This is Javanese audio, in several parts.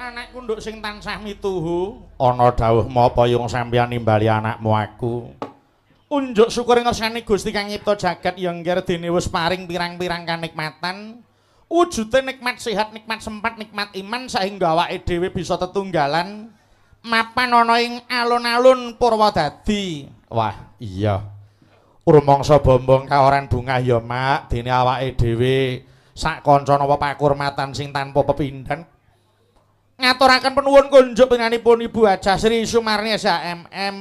Anakku nduk sing tansah mituhu. Ana dawuh mapa yung sampeyan nimbali anakmu aku. Unjuk syukur ngersani Gusti kang nyipta jagat ya ngger dene wis paring pirang-pirang kanikmatan. Wujude nikmat sehat, nikmat sempat, nikmat iman sehingga awake dhewe bisa tetunggalan mapan ana ing alun-alun Purwodadi. Wah, iya. Rumangsa bombong kaoran bungah ya, Mak, dene awake dhewe sak kanca napa pakurmatan sing tanpa pepindhan. Ngaturaken penuwun kunjuk panjenenganipun Ibu Hajah Sri Sumarni SHMM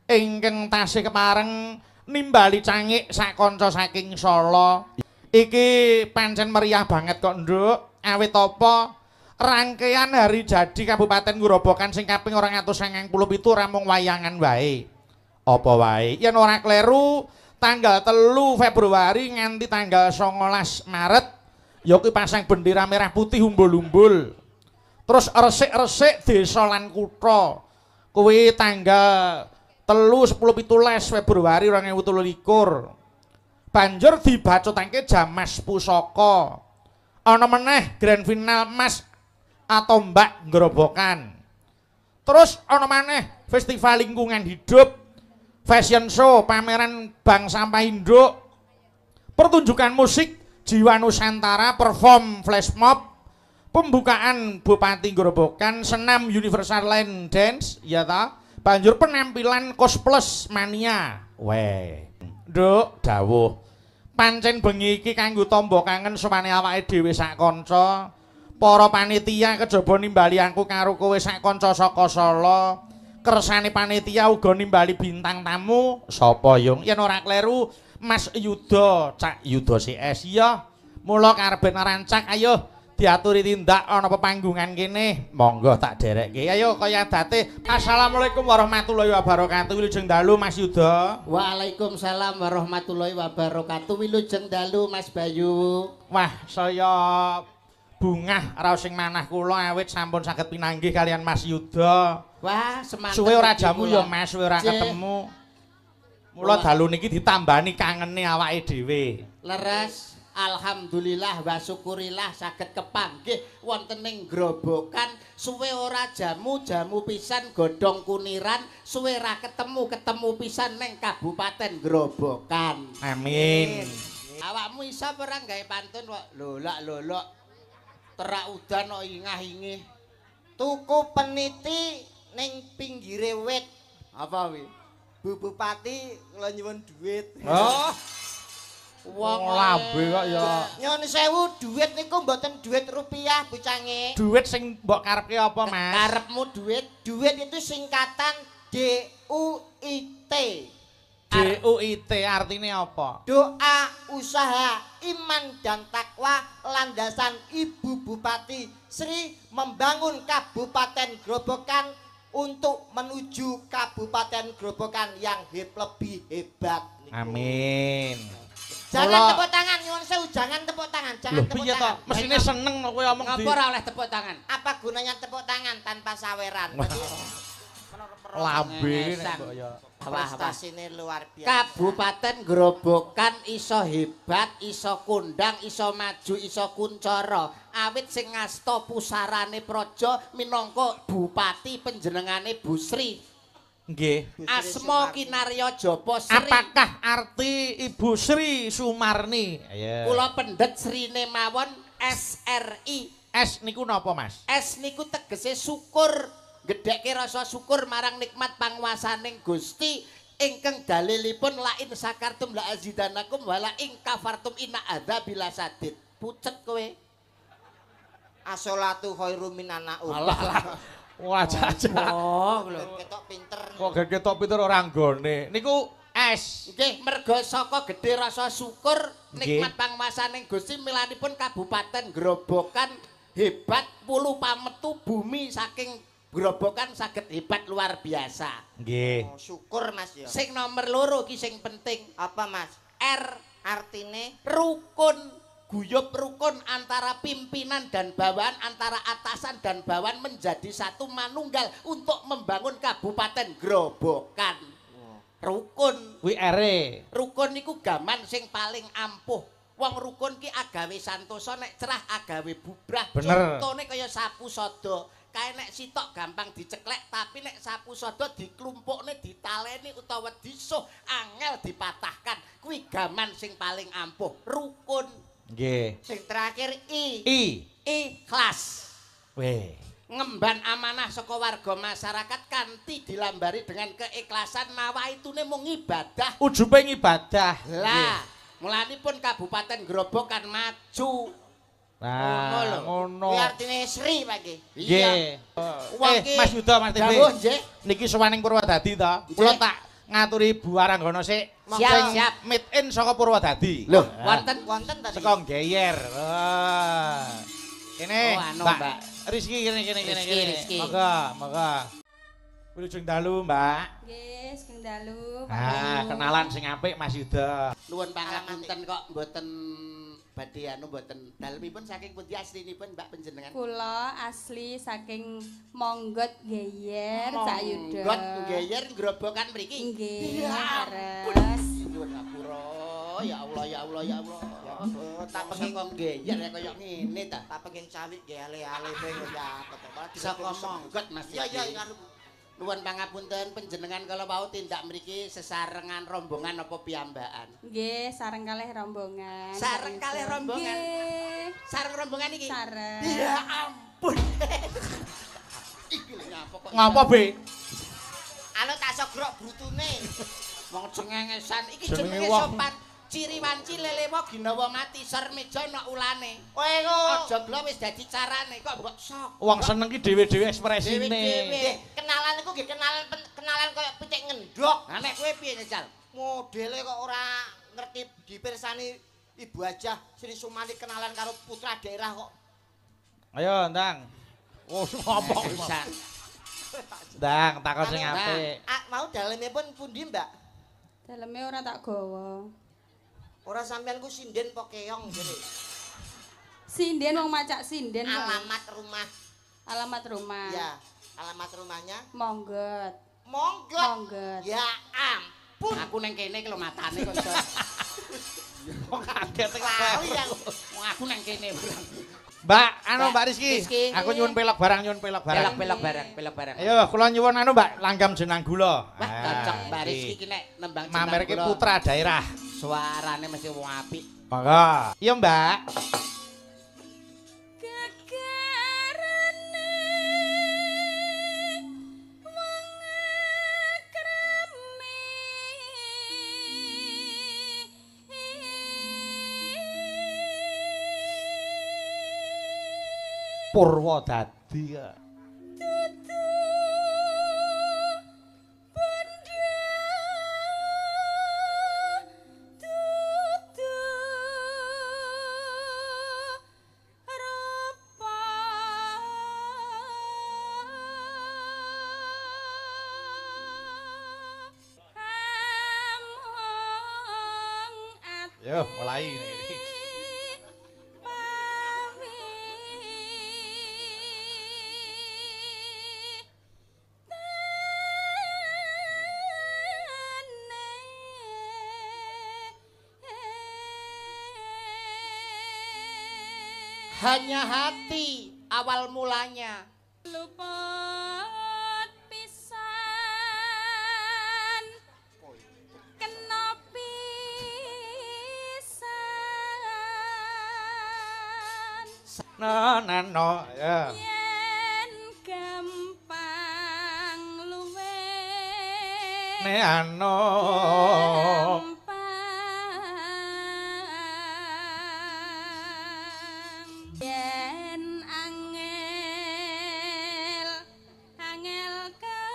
ingkang tasih kepareng nimbali cangik sak kanca saking Solo. Iki pancen meriah banget kok, Nduk. Awit apa rangkaian hari jadi Kabupaten Grobogan sing kaping 297 ora mung wayangan wae. Apa wae? Yen ora kleru tanggal 3 Februari nganti tanggal 19 Maret ya kuwi pasang bendera merah putih umbul-umbul. Terus resik-resik desa lan kutha. Kuwi tanggal 3 10 17 Februari 2023. Banjur dibacutake Jamas Pusaka. Ana meneh grand final Mas atau Mbak Grobogan. Terus ana maneh festival lingkungan hidup, fashion show, pameran bank sampah induk, pertunjukan musik Jiwa Nusantara, perform flash mob, pembukaan Bupati Grobogan, senam Universal Line Dance, ya ta? Banjur penampilan cosplay mania. Weh. Nduk, dawuh. Pancen bengi iki kanggo tamba kangen sowane awake dhewe sak kanca. Para panitia kejaba nimbali aku karo kowe sak kanca saka Solo. Kersane panitia uga nimbali bintang tamu. Sapa yung? Yen ora kleru Mas Yuda, Cak Yuda CS. Iya. Mula karepen rancak ayo diaturi tindak ana pepanggungan kene. Monggo tak derekke. Ayo kaya adate. Assalamualaikum warahmatullahi wabarakatuh. Wilujeng dalu Mas Yuda. Waalaikumsalam warahmatullahi wabarakatuh. Wilujeng dalu Mas Bayu. Wah, saya bungah raos sing manah kula awit sampun saged pinanggih kalian Mas Yuda. Wah, semanten. Suwe ora jamu ya Mas, suwe ora ketemu. Mula dalu niki ditambani kangene awake dhewe. Leres. Alhamdulillah wa syukurillah saged kepanggih wonten ing Grobogan. Suwe ora jamu, jamu pisan godhong kuniran, suwe ra ketemu, ketemu pisan ning Kabupaten Grobogan. Amin. Awakmu iso apa ora gawe pantun kok lolak-lolok terak udan kok ingah-ingih. Tuku peniti ning pinggire wit. Apa wi? Bu Bupati kula nyuwun duit. Oh. Wong lambe kok ya. Nyun sewu duit niku mboten duit rupiah Bu Cange. Duit sing mbok karepke apa Mas? Karepmu duit. Duit itu singkatan DUIT. DUIT artine apa? Doa, usaha, iman dan takwa landasan Ibu Bupati Sri membangun Kabupaten Grobogan untuk menuju Kabupaten Grobogan yang lebih hebat. Amin. Jangan tepuk tangan, nyuwun sewu, jangan tepuk tangan, jangan tepuk tangan. Mesine seneng kowe omong di. Ngapa ora oleh tepuk tangan? Apa gunanya tepuk tangan tanpa saweran? Lambe nek mbok ya. Prestasine luar biasa. Kabupaten Grobogan iso hebat, iso kondang, iso maju, iso kuncara. Awit sing ngasta pusarane praja minangka bupati panjenengane Bu Sri. Nggih. Asma Kinarya Japa Sri. Apakah arti Ibu Sri Sumarni? Ayo. Kula pendet srine mawon SRI. S niku napa, Mas? S niku tegese syukur. Gedhekke rasa syukur marang nikmat panguwasaning Gusti ingkang dalilipun la in sakartum la azidanakum wala ing kafartum inna adzabi lasadid. Pucet kowe. Asolatu khairum minan naum. Alah. Wah, aja. Oh, lho. Ketok pinter. Kok ketok pinter ora nggone. Niku S. Nggih, merga saka gedhe rasa syukur nikmat panguwasaning Gusti milanipun Kabupaten Grobogan hebat pulu pametu bumi saking Grobogan saged hebat luar biasa. Nggih. Oh, syukur Mas ya. Sing nomor loro ki sing penting. Apa Mas? R artine rukun. Guyub rukun antara pimpinan dan bawahan, antara atasan dan bawahan menjadi satu manunggal untuk membangun Kabupaten Grobogan. Rukun. Kuwi R. Rukun niku gaman sing paling ampuh. Wong rukun ki agawe santosa, nek cerah agawe bubrah. Contone kaya sapu sada. Kae nek sitok gampang diceklek, tapi nek sapusada diklumpukne, ditaleni utawa disuh angel dipatahkan. Kuwi gaman sing paling ampuh, rukun. Nggih. Sing terakhir I. I. Ikhlas. Weh. Ngemban amanah saka warga masyarakat kanthi dilambari dengan keikhlasan nawaitune mung ibadah. Ujube ngibadah. Lah, mulanipun Kabupaten Grobogan maju. Nah, ngono. Kuwi artine Sri, Pak nggih. Nggih. Mas Yuda, Mas TV. Nggih. Niki sowan ing Purwodadi to. Kula tak ngaturi Bu Aranggana sik. Siap, siap. Meet in saka Purwodadi. Lho, wonten wonten ta. Saka Geyer. Wah. Kene, oh, Mbak. Rizky kene kene kene kene. Monggo, monggo. Wilujeng dalu, Mbak. Nggih, sugeng dalu. Ah, kenalan sing apik Mas Yuda. Nuwun pangapunten kok mboten badhe anu mboten. Dalemipun saking pundi aslinipun Mbak panjenengan? Kula asli saking Monggot Geyer, Cak Yuda. Monggot Geyer Grobogan mriki. Nggih. Leres. Nyuwun ngapura. Ya Allah, ya Allah, ya Allah. Tak pengen kok geyer kaya ngene ta. Tak pengen cawik ge ale-ale ya apa saka Monggot Mas. Iya, iya. Nuwun pangapunten panjenengan kala wau tindak mriki sesarengan rombongan apa piyambakan? Nggih, sareng kalih rombongan. Sareng kalih rombongan. Nggih. Sareng rombongan iki? Sareng. Ya ampun. Iki lho nyapa kok. Ngapa, Be? Anu tak sogrok brutune. Wong cengengesan iki jenenge sopan. Ciri wanci lelewa ginawa mati ser meja ana ulane. Kowe kok aja glo wis dadi carane kok mbok sok. Wong seneng ki dhewe-dhewe ekspresine. Dhewe-dhewe. Kenalan iku nggih kenalan kenalan koyo pitik ngendhok. Lah nek kowe piye Cal? Modele kok ora ngerti dipirsani ibu aja Sri Sumani kenalan karo putra daerah kok. Ayo ndang. Oh, apa bisa. Ndang takon sing apik. Mau daleme pun pundi, Mbak? Daleme ora tak gawa. Ora sampean ku sinden po keong jere. Sinden wong macak sinden. Alamat rumah. Alamat rumah. Ya, alamat rumahnya Monggot. Monggot. Monggot. Ya ampun. Aku neng kene iki lho matane kok iso. Wong kaget lali aku. Wong aku neng kene. Mbak, anu Mbak Rizky, aku nyuwun pelok barang, nyuwun pelok barang. Pelok barang, pelok barang. Ayo, kula nyuwun anu Mbak, langgam jenang gula. Wah, cocok Mbak Rizky iki nek nembang jenang gula. Mamerke putra daerah. Suarane mesti wong apik. Monggo. Iya, Mbak. Gegerane wong akrami. Purwodadi. Dudu benda dudu rupa. Among ati. Yo, mulai ini. Hanya hati awal mulanya. Luput pisan kena pisan. No, no, no, ya. Yen gampang luwe. Ne ano. Yen angel angel ka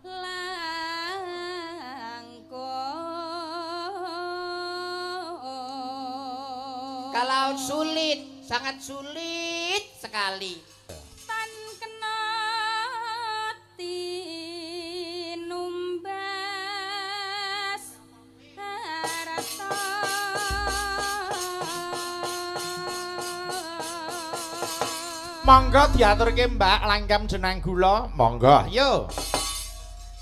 langkung. Kalau sulit, sangat sulit sekali. Tan kena tinumbas harta. Monggo diaturke Mbak langgam jenang gula. Monggo, yo.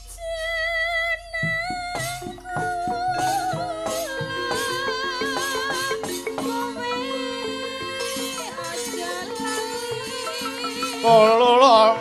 Jenang gula kowe Kololong.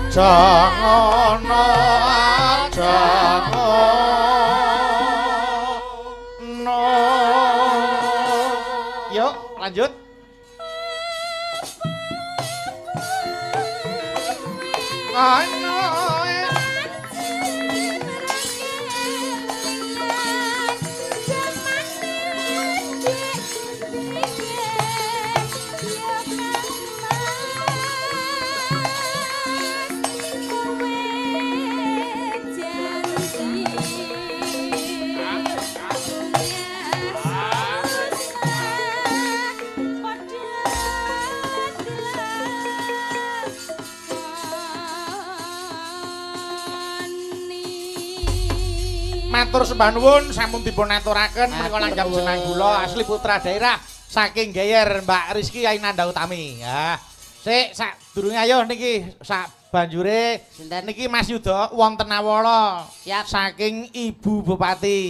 Jangan jangan no. Yuk lanjut. Matur sembah nuwun sampun dipun aturaken menika langgam jenang kula asli putra daerah saking Geyer Mbak Rizky Ainanda Utami. Ya. Sik sadurunge ayo niki sak banjure niki Mas Yuda wonten awala saking Ibu Bupati.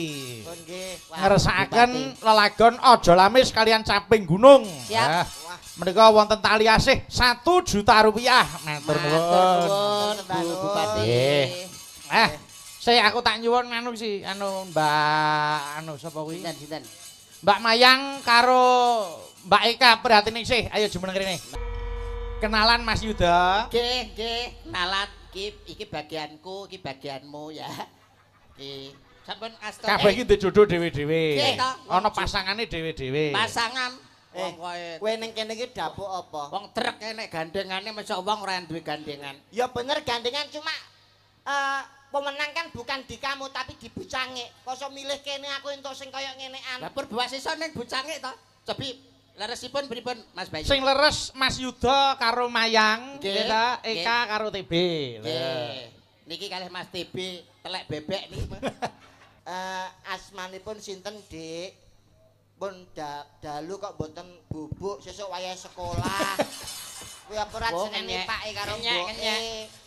Nggih. Ngersakaken lelagon Aja Lamis kalian Caping Gunung. Siap. Menika wonten tali asih 1 juta rupiah. Matur nuwun Bu Bupati. Eh. Saya aku tak nyuwun anu si anu Mbak anu sapa kuwi? Sinten-sinten? Mbak Mayang karo Mbak Eka prihatine sih, ayo jumeneng rene. Kenalan Mas Yuda. Nggih, nggih, kenalan iki iki bagianku, iki bagianmu ya. Iki sampun asta. Kabeh iki ndek jodoh dhewe-dhewe. Ana pasangane dhewe-dhewe. Pasangan. Wong kowe kowe ning kene iki dapuk apa? Wong trek nek gandengane mosok wong ora duwe gandengan. Ya bener gandengan cuma pemenang kan bukan di kamu tapi di Bucange. Koso milih kene aku entuk sing kaya ngenean. Lah Purba Sisa ning Bucange to. Cobi leresipun pripun Mas Bayu? Sing leres Mas Yuda karo Mayang, nggih ta, Eka karo TB. Nggih. Niki kalih Mas TB telek bebek niki. Asmanipun sinten, Dik? Pun dalu kok mboten bubuk sesuk wayahe sekolah. Kuwi apa ora senenge pake karo mboke.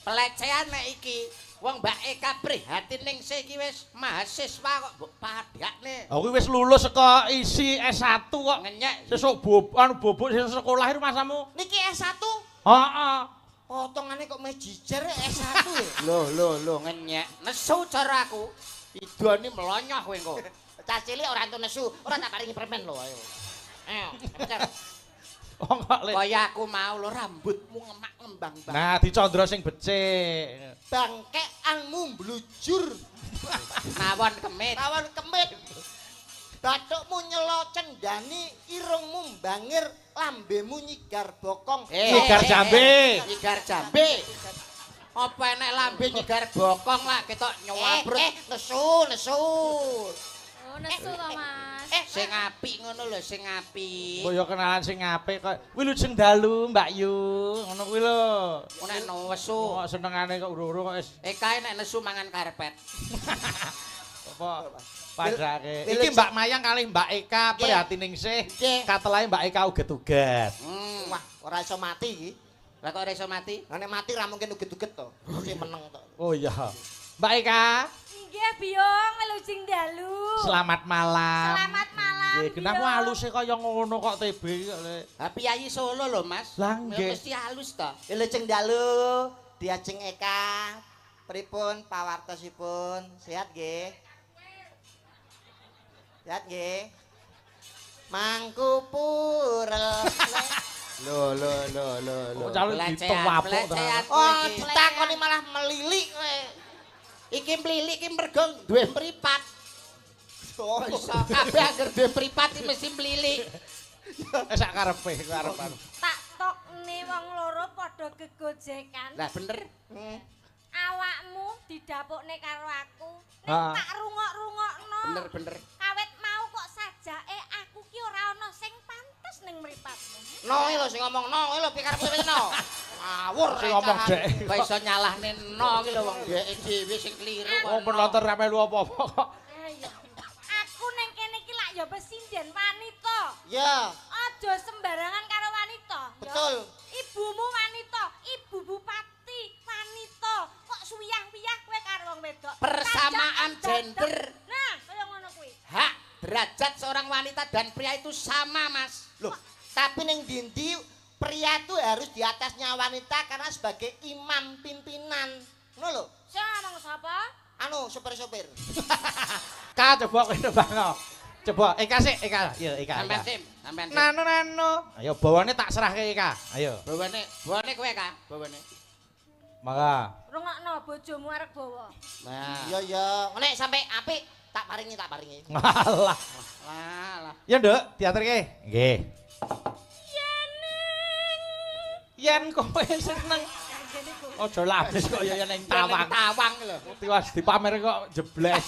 Pelecehan nek iki. Wong Mbak Eka prihatin ning iki wis mahasiswa kok mbok padakne. Ha kuwi wis lulus saka isi S1 kok. Ngenyek. Sesuk anu bobok sesuk sekolah iki masamu. Niki S1? Heeh. Potongane kok meh jijer S1 ya. Lho lho lho ngenyek. Nesu cara aku. Idone melonyoh kowe engko. Cah cilik ora entuk nesu, ora tak paringi permen lho ayo. Ayo. Kaya aku mau lho rambutmu ngemak ngembang banget. Nah, dicandra sing becik. Bangkekanmu mblujur. Mawon kemit. Mawon kemit. Bathukmu nyelo cendani, irungmu mbangir, lambemu nyigar bokong. Nyigar jambe. Nyigar jambe. Apa enek lambe nyigar bokong lak ketok nyabrut. Nesu, nesu. Oh, nesu to, Mas. Sing apik ngono lho, sing apik. Kok ya kenalan sing apik kok. Wilujeng dalu Mbak Yu, ngono kuwi lho. Nek nesu. Kok senengane kok uru-uru kok wis. Kae nek nesu mangan karpet. Apa padake. Iki Mbak Mayang kalih Mbak Eka prihatiningsih. Katelahe Mbak Eka uget-uget. Wah, ora iso mati iki. Lah kok ora iso mati? Lah nek mati ra mungkin uget-uget to. Mesti meneng to. Oh iya. Mbak Eka. Nggih, Biyong, wilujeng dalu. Selamat malam. Selamat malam. Nggih, genahmu aluse kaya ngono kok TB kok. Ha piyayi Solo lho, Mas. Lah nggih. Mesti halus to. Wilujeng dalu, Diajeng Eka. Pripun pawartosipun? Sehat nggih? Sehat nggih? Mangku purel. Lho lho lho lho lho. Pelecehan. Oh, ditakoni malah melilik kowe. Iki mlilik iki mergo duwe mripat. Oh, iso kabeh angger duwe mripat iki mesti mlilik. Sak karepe karepan. Tak tokne wong loro padha gegojekan. Lah bener. Awakmu didapukne karo aku. Nek tak rungok-rungokno. Bener bener. Kawit mau kok sajake aku ki ora ana sing pantes ning mripatmu. No lho sing ngomong no lho piye karepmu wis no. Ngawur sing ngomong dhek. Kok iso nyalahne no ki lho wong dheke dhewe sing kliru. Wong penonton ra melu apa-apa kok. Aku ning kene iki lak ya pesinden wanita. Ya. Aja sembarangan karo wanita. Betul. Ibumu wanita, ibu bupati wanita. Kok suwiyah-wiyah kowe karo wong wedok. Persamaan gender. Nah, kaya ngono kuwi. Hak derajat seorang wanita dan pria itu sama, Mas. Loh, tapi ning ndi pria itu harus di atasnya wanita karena sebagai imam pimpinan. Ngono lho. Sing ngomong sapa? Anu, sopir-sopir. Ka coba kowe nembang. Coba Eka sik, Eka. Yo Eka. Sampeyan sim, sampeyan. Nano nano. Ayo bawane tak serahke Eka. Ayo. Bawane, bawane kowe Ka, bawane. Mangga. Rungokno bojomu arek bawa. Nah. Iya iya, nek sampe apik tak paringi, tak paringi. Alah. Alah. Ya Nduk, diaturke. Nggih. Yen kowe seneng. Aja labis kok ya ning tawang. Tawang lho. Tiwas dipamer kok jebles.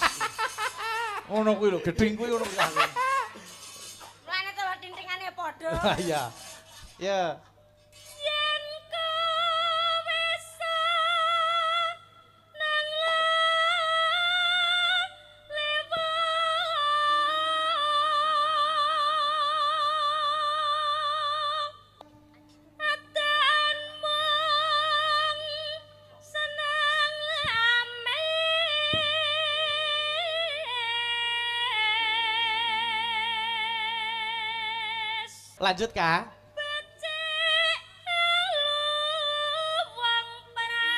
Ngono kuwi lho, gedhing kuwi ngono kuwi. Mulane to tintingane padha. Iya. Ya. Yen kowe seneng lewat atan mung seneng lames. Lanjut Kak. Becik wong prasaja.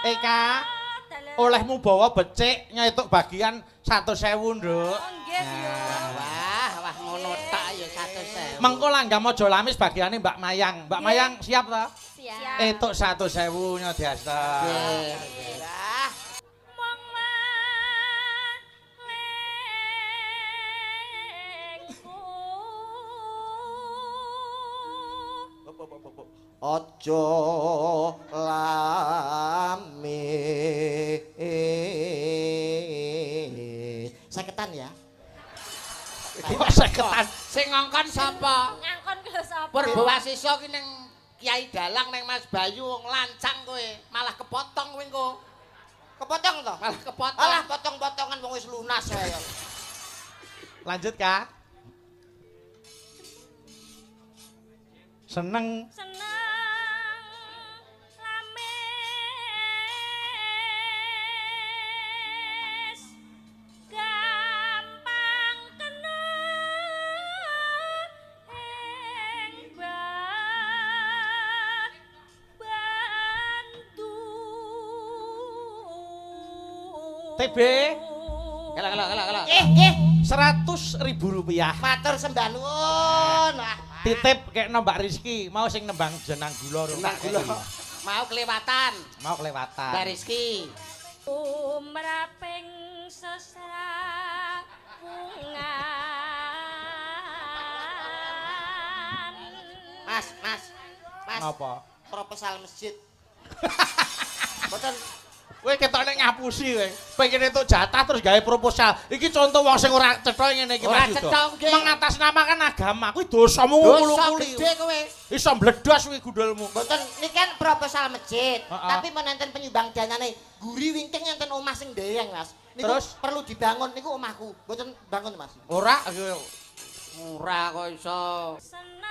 Eka, olehmu bawa becik nyetuk bagian 100.000, Nduk. Oh nggih, yo. Wah, wah ngono tak ya 100.000. Mengko langgam aja lamis bagiane Mbak Mayang. Mbak Mayang siap ta? Siap. Etuk 100.000 nyodiasta. Nggih. Lah, Mung malengku. aja lamis. Seketan ya. Kok seketan? Sing ngongkon sapa? Ngangkon ki lho sapa? Purbawasisa ki ning Kiai Dalang ning Mas Bayu wong lancang kowe, malah kepotong kowe engko. Kepotong to? Malah kepotong. Alah potong-potongan wong wis lunas wae. Lanjut Kak. Seneng. Seneng lamis gampang kena ing bantu. TB. Kela kela kela kela. Nggih, 100.000 rupiah. Matur sembah nuwun. Wah. Titip kekno Mbak Rizky, mau sing nembang jenang gula. Jenang gula. Mau kelewatan. Mau kelewatan. Mbak Rizky. Umraping sesrawungan. Mas, Mas. Mas. Napa? Proposal masjid. Mboten. Kowe ketok nek ngapusi kowe. Pengen entuk jatah terus gawe proposal. Iki contoh wong sing ora cetha ngene iki Mas Yuda. Mengatasnamakan agama kuwi dosamu ngulu-nguli. Dosa gedhe kowe. Iso mbledos kuwi gundulmu. Mboten, niki kan proposal masjid, tapi menenten penyumbang danane guri wingking enten omah sing ndeyeng, Mas. Niku terus perlu dibangun niku omahku. Mboten bangun, Mas. Ora, ora kok iso. Seneng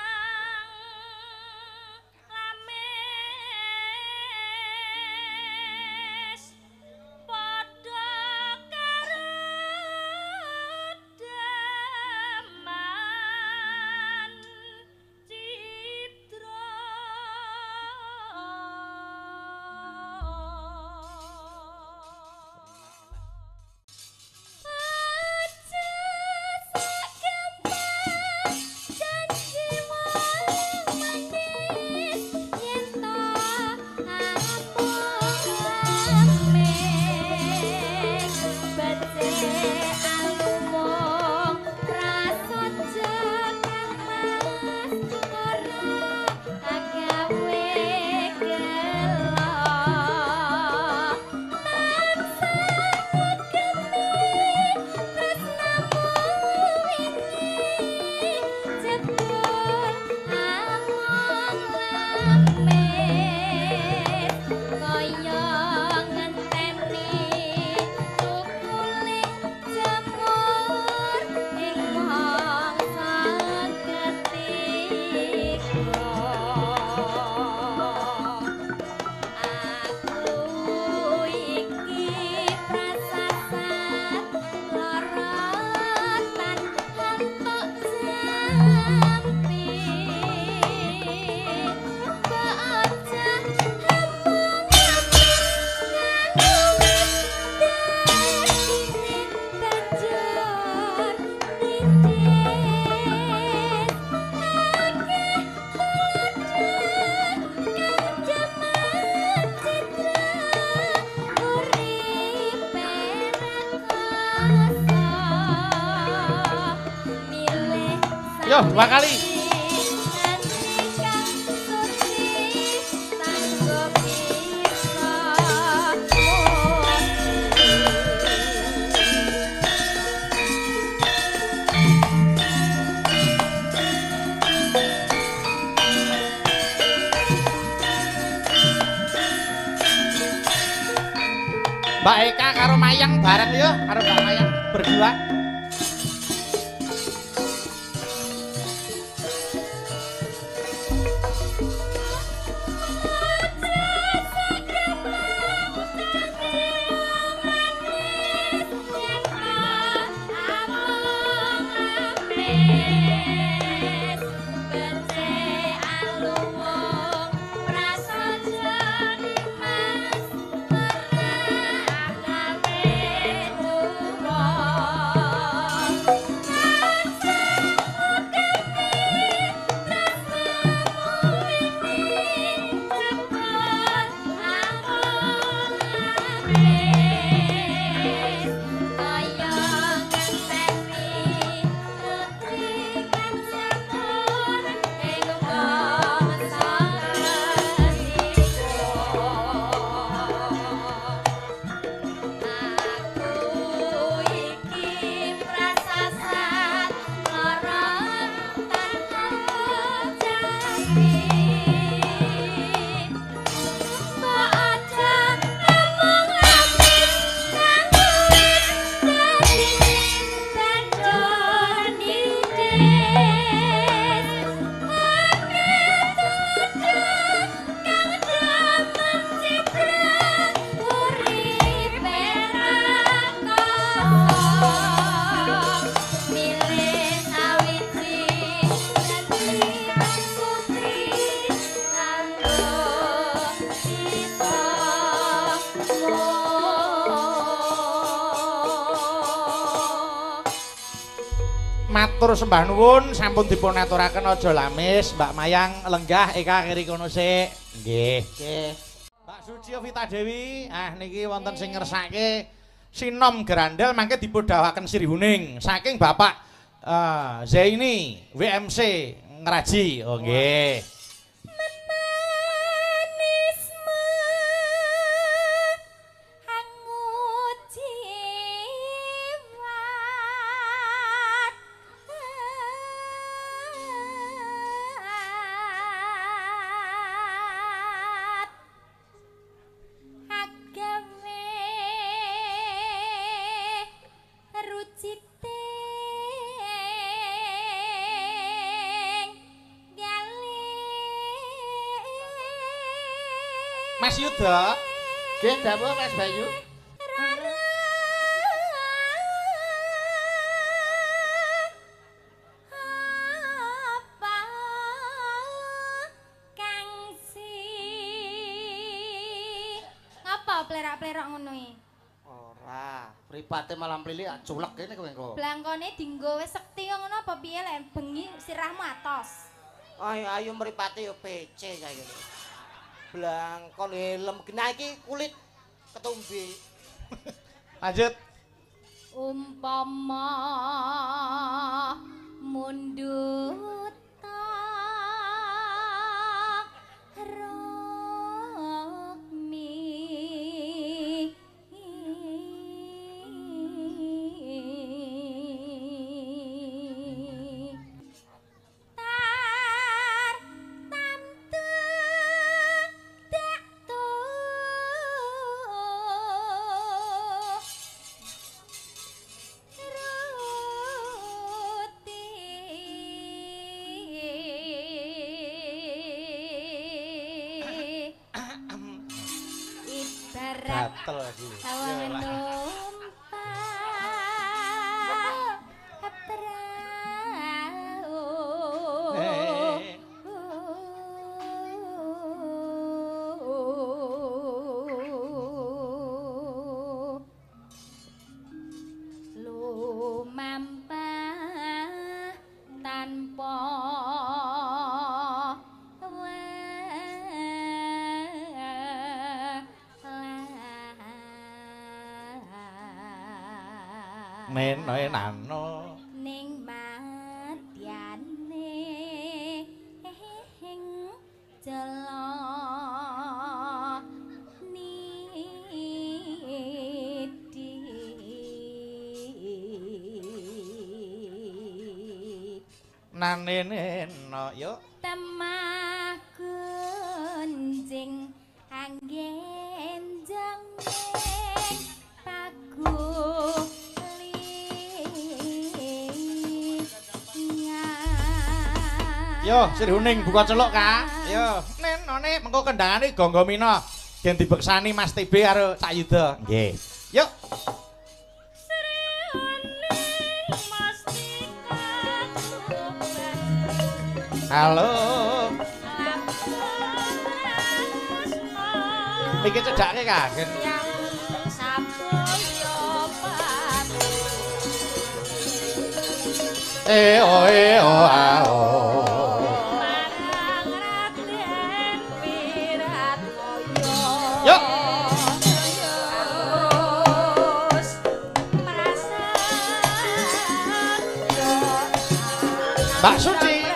lamis padha karo deman citra. Yo, dua kali. Mbak Eka karo Mayang bareng yo, karo Mbak Mayang berdua. Matur sembah nuwun sampun dipun aturaken aja lamis Mbak Mayang lenggah Eka kiri kono sik. Nggih. Nggih. Mbak Suci Vita Dewi, ah niki wonten sing ngersake sinom gerandel mangke dipun dawuhaken Sri Huning saking Bapak Zaini WMC Ngraji. Oh nggih. Mas Yuda. Nggih, dawuh Mas Bayu. Apa kang si ngapa plerak-plerak ngono iki? Ora, mripate malam plilik culek kene kowe engko. Blangkone dinggo wis sekti ngono apa piye lek bengi sirahmu atos. Ayo ayo mripate yo PC kaya ngene. Blangkon helm genah iki kulit ketumbi. Lanjut. Umpama mundut rukmi tar tamtu daktu ruti ibarat Gatel iki. sawang numpak prau. Lumampah tanpa welas. Neno nano. Ning madyane ing jela nidi. Nane neno yo. Temah gunjing anggen jenging pagulingan. Yo, Sri Huning buka celuk, Kak. Yo, nenone mengko kendangane Gangga Mina. Gen dibeksani Mas TB karo Cak Yuda. Nggih. Yuk. Sri Huning mesti kaguban. Halo. Iki cedhake, Kak. Gen E o e o a o. Yuk. Mbak Suci.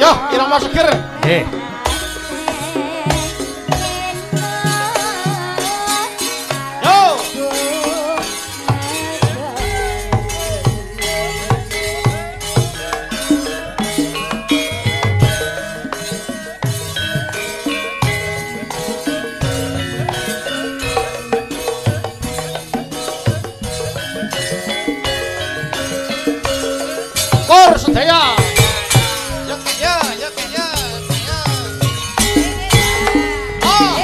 Yo, irama seger. Nggih. Yo. Kor sedaya. Yo yo yo yo. Oh.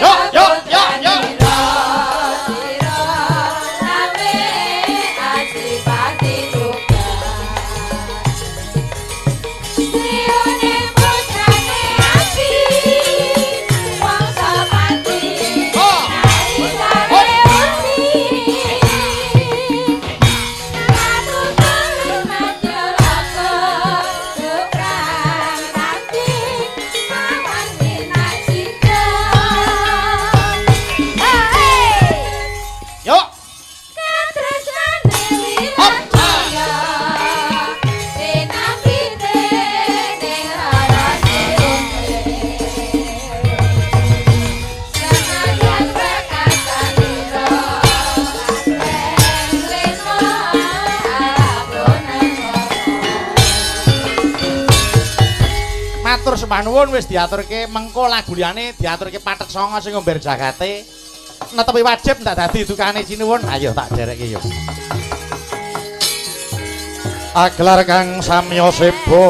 Yo yo yo yo. Oh. Yo. Matur sembah nuwun wis diaturke mengko lagu liyane diaturke pathet sanga sing ngomber jagate. Netepi wajib ndak dadi dukane sinuwun. Ayo tak derekke yo. Agelar kang samya seba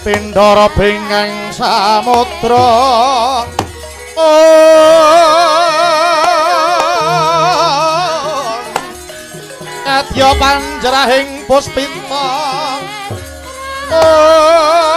pindara bingkang samudra. Kadya panjerahing puspita. Oh.